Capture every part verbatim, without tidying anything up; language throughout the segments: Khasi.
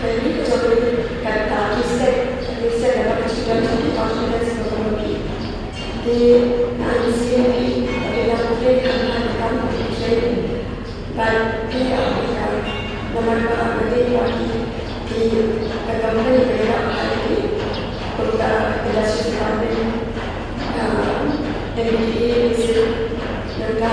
ka ri ka jong ngi, kata ki state, ki state kaba ka jingdon jong ki confidence kaba ka ri. Te nga ai mynsiem ïa phi ba phi dang trei khamtam ïa ka kam, phi trei. Bad phi ïa phi ka, namar ba nga dei ba ki, ki, ka company ka ïarap ïa ki, kumta ka industry department, ah, M B D A, is it, nangta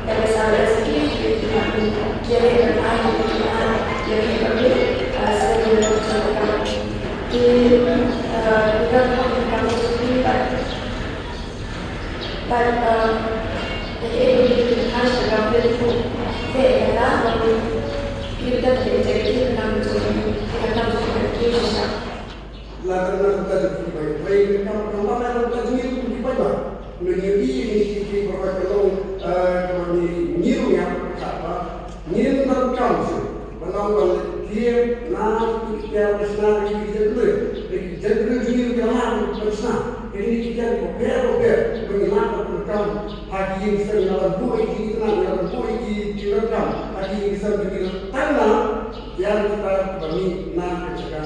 M S R S, ki, ki department, ki ïa leh ban ai ïa ki, ïa ki, ïa ki, ah, sdang ïa ka jingkam. Ki, ah, ki dang hap ïa ka kam jong ki, bad But, um, again, we need to encourage the government to say that, um, give them the executive and come to the, and come to the education. La ka na ka ta ki bai bai ka ka ka ma na ka ta ni ki bai ba. Ni ni ni ni ki ki ba ka long, eh, ka ni ni ni ya ka ba. Ngin donkam shuh ba nang ban leh thied na ki tiar ba shna ki jait briew, ki jait briew jong ngi ruh ki la mad ba shna. Kine ki tiar kiba pher ba pher ba ngi mad ban donkam ha ki ïing ki sem, ngi la ban buh ïa ki tnat, ngi la ban buh ïa ki donkam ha ki ïing ki sem jong ngi, tang na tiar kiba mih na ka jaka.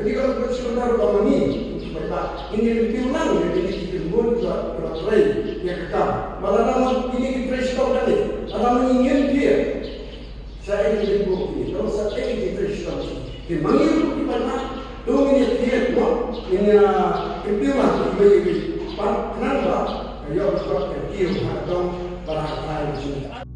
Kane ka long ka jingkyrmen ba ma ngi kiba, ngi ïa kyntiew lang ïa kine ki kynhun kiba trei ïa ka kam. Ba lada ma kine ki trei shitom kane, lada ma ngi ngim thied, sa ei ki buh kine, to sa ei ki trei shitom. Te ma ngi ruh ki paidbah, to ngin ïa thied, mo, ngin ïa kyntiew lang ïa ki paidbah khnang ba ka ïoh ka kot ka kiew ha ka dong bad ha ka thaiñ jong ngi.